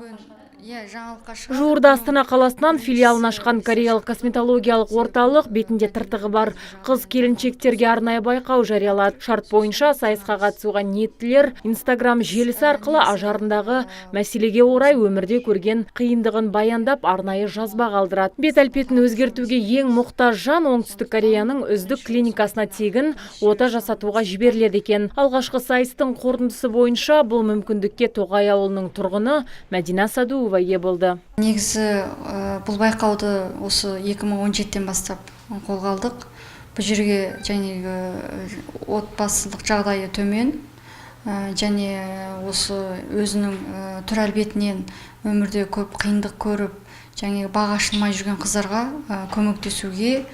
Иә, жаңалыққа шығады. Жуырда Астана қаласынан филиалын ашқан кореялық косметологиялық орталық бетінде тыртығы бар қыз келіншектерге арнайы байқау жариялады. Шарт бойынша, сайысқа қатысуға ниеттілер Инстаграм желісі арқылы ажарындағы мәселеге орай өмірде көрген қиындығын баяндап, арнайы жазба қалдырады. Бет әлпетін өзгертуге ең мұқтаж жан Оңтүстік Кореяның үздік клиникасына тегін ота жасатуға жіберіледі екен. Алғашқы сайыстың қорытындысы бойынша бұл мүмкіндікке Тоғай ауылының тұрғыны Мәдина Садуова ие болды. Негізі бұл байқауды осы 2017-тен бастап қолға алдық. Бұл жерге жаңағы отбасылық жағдайы төмен және осы өзінің түр әлпетінен өмірде көп қиындық көріп, және бағы ашылмай жүрген қыздарға көмектесуге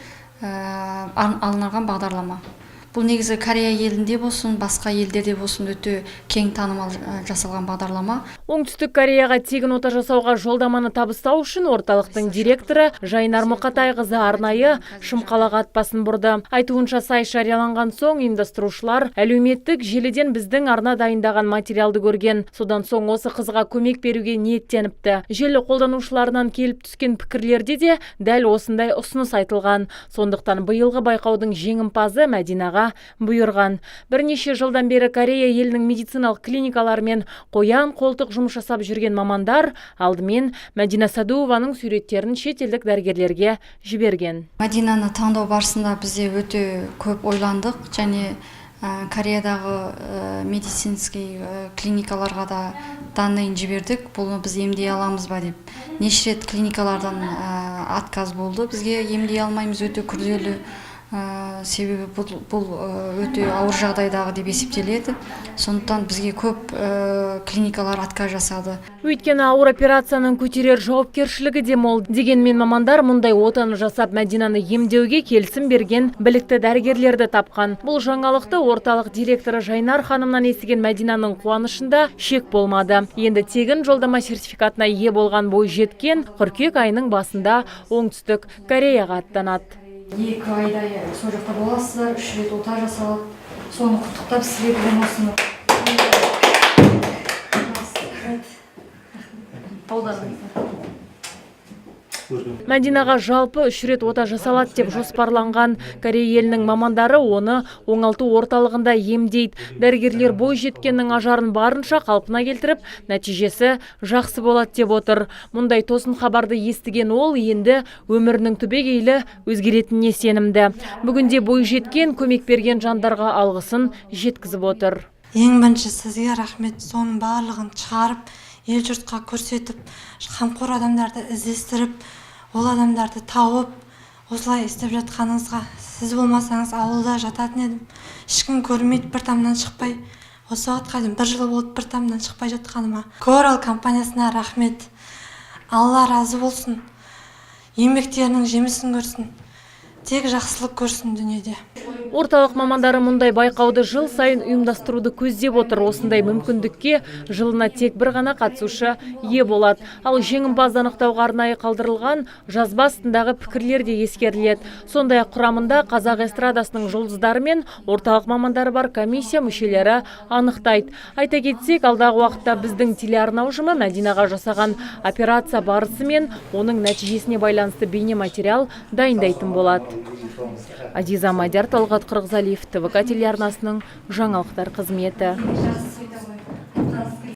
арналған бағдарлама. Бұл негізі Корея елінде болсын, басқа елдерде болсын, өте кең танымал жасалған бағдарлама. Оңтүстік Кореяға тегін ота жасауға жолдаманы табыстау үшін орталықтың директоры Жайнар Мұқатайқызы арнайы Шымқалаға ат басын бұрды. Айтуынша, сайыс жарияланған соң ұйымдастырушылар әлеуметтік желіден біздің арна дайындаған материалды көрген. Содан соң осы қызға көмек беруге ниеттеніпті. Желі қолданушыларынан келіп түскен пікірлерде де дәл осындай ұсыныс айтылған. Сондықтан биылғы байқаудың жеңімпазы Мәдинаға бұйырған. Бірнеше жылдан бері Корея елінің медициналық клиникаларымен қоян қолтық жұмыс жасап жүрген мамандар алдымен Мәдина Садуованың суреттерін шетелдік дәрігерлерге жіберген. Мәдинаны таңдау барысында бізде өте көп ойландық және Кореядағы медицинский клиникаларға да данныйын жібердік, бұны біз емдей аламыз ба деп. Неше рет клиникалардан отказ болды, бізге емдей алмаймыз, өте күрделі, себебі бұл өте ауыр жағдайдағы деп есептеледі. Сондықтан бізге көп клиникалар отказ жасады. Өйткені ауыр операцияның көтерер жауапкершілігі де мол. Дегенмен мамандар мұндай отаны жасап, Мәдинаны емдеуге келісім берген білікті дәрігерлерді тапқан. Бұл жаңалықты орталық директоры Жайнар ханымнан естіген Мәдинаның қуанышында шек болмады. Енді тегін жолдама сертификатына ие болған бойжеткен қыркүйек айының басында Оңтүстік Кореяға аттанады. 2 айдай сол жақта боласыздар, үш рет ота жасалады. Соны құттықтап, сізге бүгін осыны. Рахмет. Аударыңыздар. Мәдинаға жалпы үш рет ота жасалады деп жоспарланған. Корея елінің мамандары оны оңалту орталығында емдейді. Дәрігерлер бойжеткеннің ажарын барынша қалпына келтіріп, нәтижесі жақсы болады деп отыр. Мұндай тосын хабарды естіген ол енді өмірінің түбегейлі өзгеретініне сенімді. Бүгінде бойжеткен көмек берген жандарға алғысын жеткізіп отыр. Ең бірінші сізге рахмет. Соның барлығын шығарып, ел жұртқа көрсетіп, қамқор адамдарды іздестіріп, ол адамдарды тауып, осылай істеп жатқаныңызға. Сіз болмасаңыз, ауылда жататын едім, ешкім көрмейді, бір тамнан шықпай. Осы уақытқа дейін бір жыл болды бір тамнан шықпай жатқаныма. Корал компаниясына рахмет, Алла разы болсын, еңбектерінің жемісін көрсін, тек жақсылық көрсін дүниеде. Орталық мамандары мұндай байқауды жыл сайын ұйымдастыруды көздеп отыр. Осындай мүмкіндікке жылына тек бір ғана қатысушы ие болады. Ал жеңімпазды анықтауға арнайы қалдырылған жазба астындағы пікірлер де ескеріледі. Сондай-ақ құрамында қазақ эстрадасының жұлдыздары мен орталық мамандары бар комиссия мүшелері анықтайды. Айта кетсек, алдағы уақытта біздің телеарна ұжымы Мәдинаға жасаған операция барысы мен оның нәтижесіне байланысты бейнематериал дайындайтын болады. Азиза Мадияр, Талғат Қырғызалиев, ТВК телеарнасының жаңалықтар қызметі.